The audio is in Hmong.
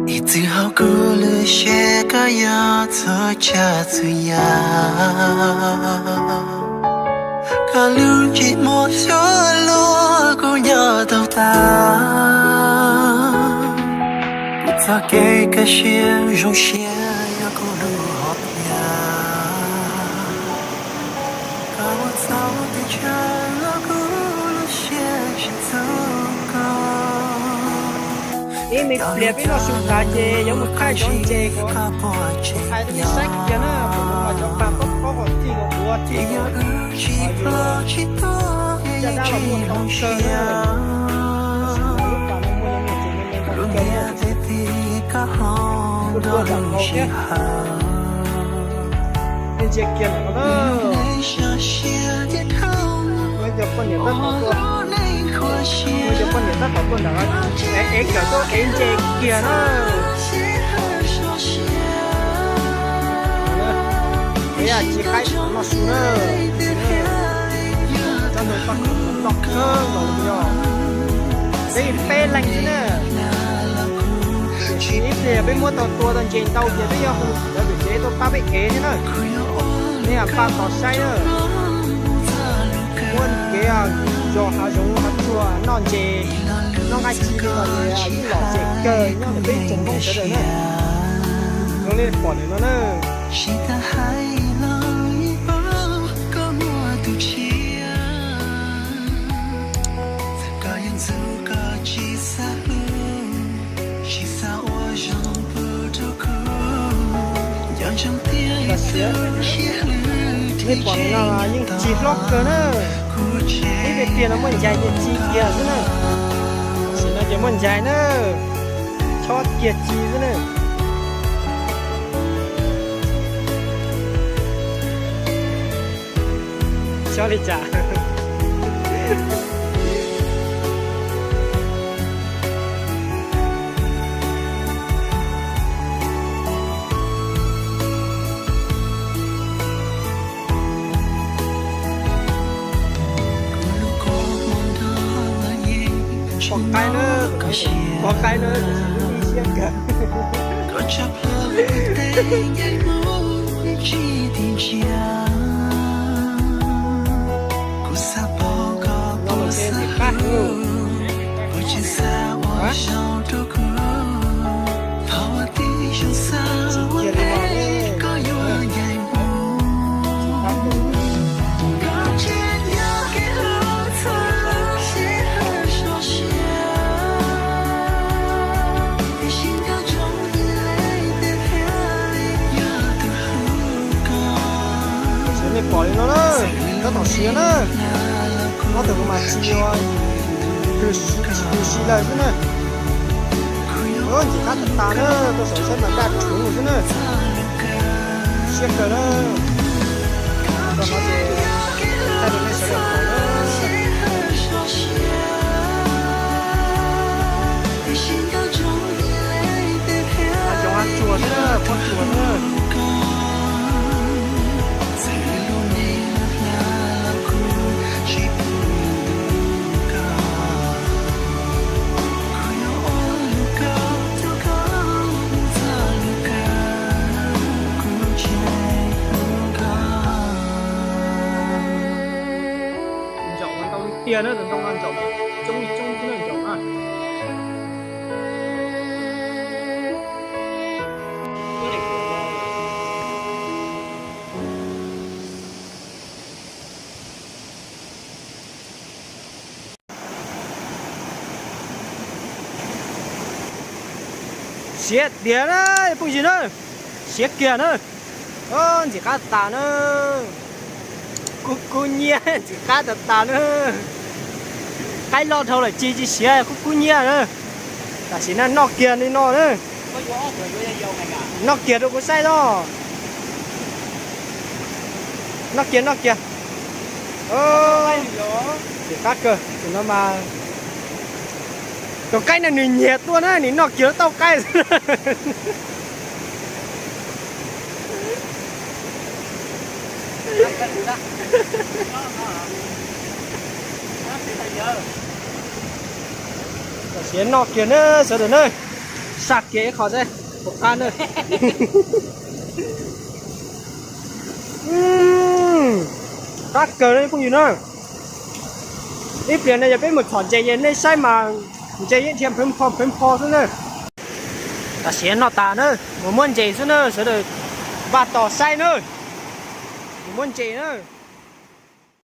Ib txwm hauv kuv lub siab koj yog txhua tsav txhua yam, koj lub ntsej muag hlub luag kuv nyob tau tas. Kuv txoj kev kaj siab zoo siab yog kuv lub hom phiaj. Koj ua txhaum teb chaws los kuv lub siab tsis txog koj. Ib me pliag peb noj su tas ces yuav mus thaij cov ntses kom hais rau nej saib kiag na, kom cov pag tob tob kom txij los ua txij. Yog wb tsis ploj tsis tuag es yeej tsis zoo siab. Lub nyam tiag tiag koj hlob nrog lub sij hawm. Ntsia kiag ntawm no na. Cov poj niam tab tom tuaj, cov poj niam tab tom tuaj ntawm no. Ev kawm tuaj ev ntses kiag na. Ev tsis qaib noj su na. Tsob ntoo paj kub loj kawg nkaus li yog. Peb peb leeg xwb na. Tiam sis ib pliag peb muab tau tua tau ntses ntau ces peb yuav hu lawv pem tsev tuaj pab peb ev thiab na. Nej pab tos saib na. Muab kev zos hav zoov hav tsuag noj ntses noj nqaij ci li no ces yeej lom zem kawg nyob ntawm peb tsoom Hmoob sawv daws na. Zoo li pom ntawm no na. Nej pom ntawm no yeej ci hlob kawg na. Ib pliag no muaj ncais ces ci kiag xwb na. Tam sim no ces muaj ncais na. Chob kiag ci xwb na. Chob li cas? Pom qaib na, pom qaib na, ib siab kawg. Tsis cia li no ne. Tam sim nej pom li no na, tab tom siav na, ob tug kuv mas tsis ua, tsis pw si lawm xwb na. Ntxim qab tas tas na, tuaj saum saib mas daj rhuv xwb na. Siab kawg na. Txog no ces thaij rau nej sawv daws pom na. Hav zoov hav tsuag xwb na, pob tsuas xwb na. Ntsaum ntau tiag na, ntau ntsaum coob li coob xwb na, ntsaum na. Siav tiag na, phooj ywg na, siav kiag na, ntxim qab tas na, kub kub nyiab ntxim qab tas tas na, qaib loj dhau lawm ci tsis siav kub kub nyiab na. Tam sim no noj kiag li no na. Noj kiag rau kuv saib os. Noj kiag, noj kiag. Qab kawg, tus no mas tus qaib no nws nyiag tuaj na, nws noj kiag lub taub qaib. Tam sim no noj kiag na sawv daws na, saj kiag ib qho xwb, tus qab na. Qab kawg li phooj ywg na. Ib pliag no yog peb mus txhom ntses es nej saib mas ntses yeej dhia npheev npho npheev npho xwb na. Tam sim no noj tas na, mus muab ntses xwb na sawv daws, npaj tos saib na, mus muab ntses na.